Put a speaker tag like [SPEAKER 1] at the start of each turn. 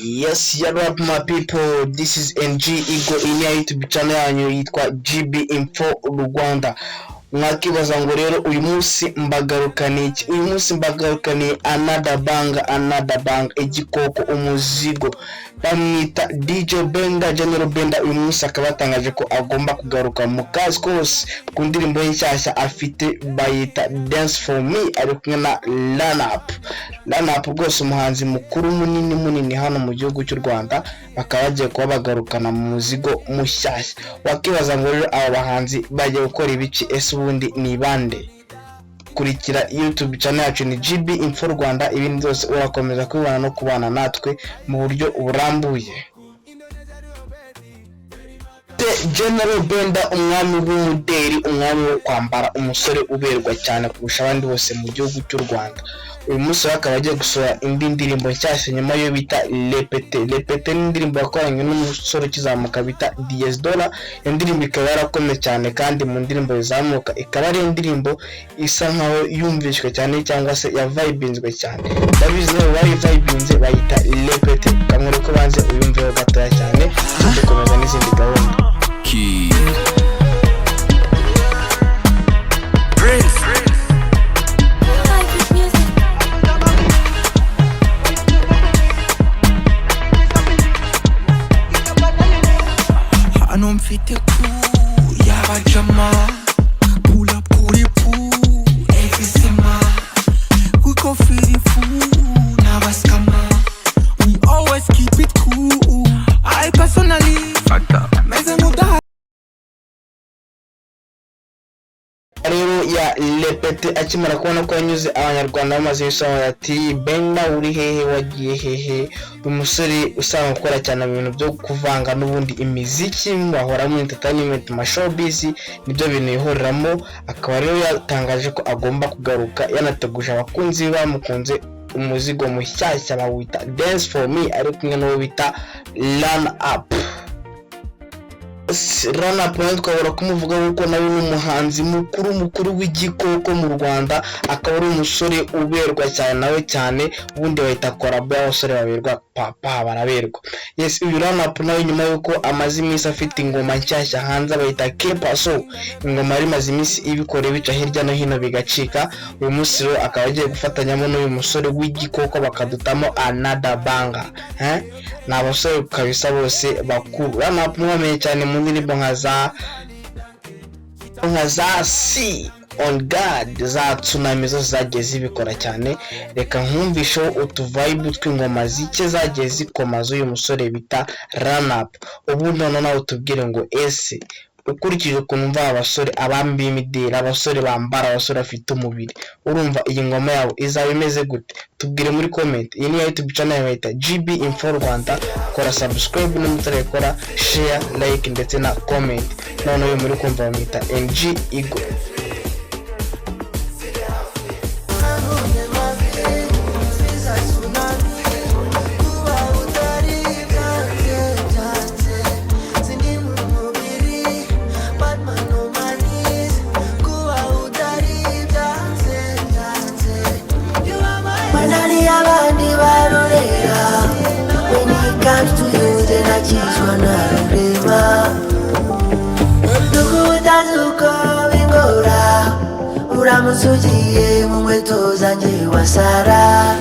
[SPEAKER 1] Yes, yeah, my people, this is NG Igo, iyi ni ya YouTube channel yanyu yitwa GB Info Rwanda. Mwakibaza ngo rero uyu munsi mbagarukaniye iki? Uyu munsi mbagarukaniye another banger, another banger, igikoko, umuzigo. Bamwita DJ Benda, General Benda. Uyu munsi akaba yatangaje ko agomba kugaruka mu kazi kose ku ndirimbo ye nshyashya afite bayita Dance for Me, ari kumwe na Run Up. Run Up rwose, umuhanzi mukuru munini munini hano mu gihugu cy'u Rwanda, bakaba bagiye kuba bagarukana mu muzigo mushyashya. Wakibaza ngo rero aba bahanzi bagiye gukora ibiki? Ese ubundi ni bande? Kurikira YouTube channel yacu ni GB Info Rwanda, ibindi byose urakomeza kubibona no kubana natwe mu buryo burambuye. General Benda, umwami w'umuderi, umwami wo kwambara, umusore uberwa cyane kurusha abandi bose mu gihugu cy'u Rwanda, uyu munsi we akaba agiye gusohora indi ndirimbo nshyashya nyuma yo bita Repete. Repete ni indirimbo yakoranye n'umusore ukizamuka bita Diez Dola. Iyo ndirimbo ikaba yarakomeye cyane, kandi mu ndirimbo zizamuka ikaba ari indirimbo isa nkaho yumvishwe cyane cyangwa se yavayibinzwe cyane. Ndabizi nawe barayivayibinze, bayita Repete. Kamwe ko banze uyumveho gatoya cyane, dukomeza n'izindi gahunda.
[SPEAKER 2] Key. Prince.
[SPEAKER 3] Like this music.
[SPEAKER 2] Hano mfite crew y'abajama, pull up kuri pool every summer, we go feel fool n'abaskama, we always keep it cool. I personally meze nk'udaha.
[SPEAKER 1] Rero ya Repete, akimara kubona ko yanyuze Abanyarwanda bamaze ibisobanuro ati: "Benda uri hehe? Wagiye hehe?" Uyu musore usanga gukora cyane mu bintu byo kuvanga n'ubundi imiziki, bahora muri entertainment, ma showbiz, nibyo bintu yihoreramo. Akaba rero yatangaje ko agomba kugaruka, yanateguje abakunzi be bamukunze umuzigo mushyashya bawita Dance for Me, ari kumwe n'uwo bita Run Up. Run Up nawe twabura kumuvuga kuko nawe ni umuhanzi mukuru mukuru w'igikoko mu Rwanda, akaba ari umusore uberwa cyane nawe cyane. Ubundi bahita collabo y'abasore baberwa, papa baraberwa. Yes, uyu Run Up nawe nyuma y'uko amaze iminsi afite ingoma nshyashya hanze bayita Kepaso, ingoma yari imaze iminsi ibikora bica hirya no hino bigacika, uyu munsi rero akaba agiye gufatanyamo n'uyu musore w'igikoko bakadutamo another banger, eh? Ni abasore kabisa bose bakuru. Run Up mwamenye cyane mu ndirimbo nka za Si on God, za Tsunami, zose zagiye zibikora cyane. Reka nkumvisheho utuvibe tw'ingoma zike zagiye zikoma z'uyu musore bita Run Up, ubundi noneho nawe utubwire ngo ese ukurikije ukuntu umva aba basore, abami b'imideli, abasore bambara, abasore bafite umubiri, urumva iyi ngoma yabo izaba imeze gute? Tubwire muri comment. Iyi ni ya YouTube channel bayita GB Info Rwanda. Kora subscribe n'umutarayikora, share, like ndetse na comment. Noneho uyu muri kumva bamwita NG Igo.
[SPEAKER 4] Manani abandi barorera. When it comes to you, njye nakizwa narurema. Nuko utazi uko bingora, uramutse ugiye mu nkweto zanjye wasara.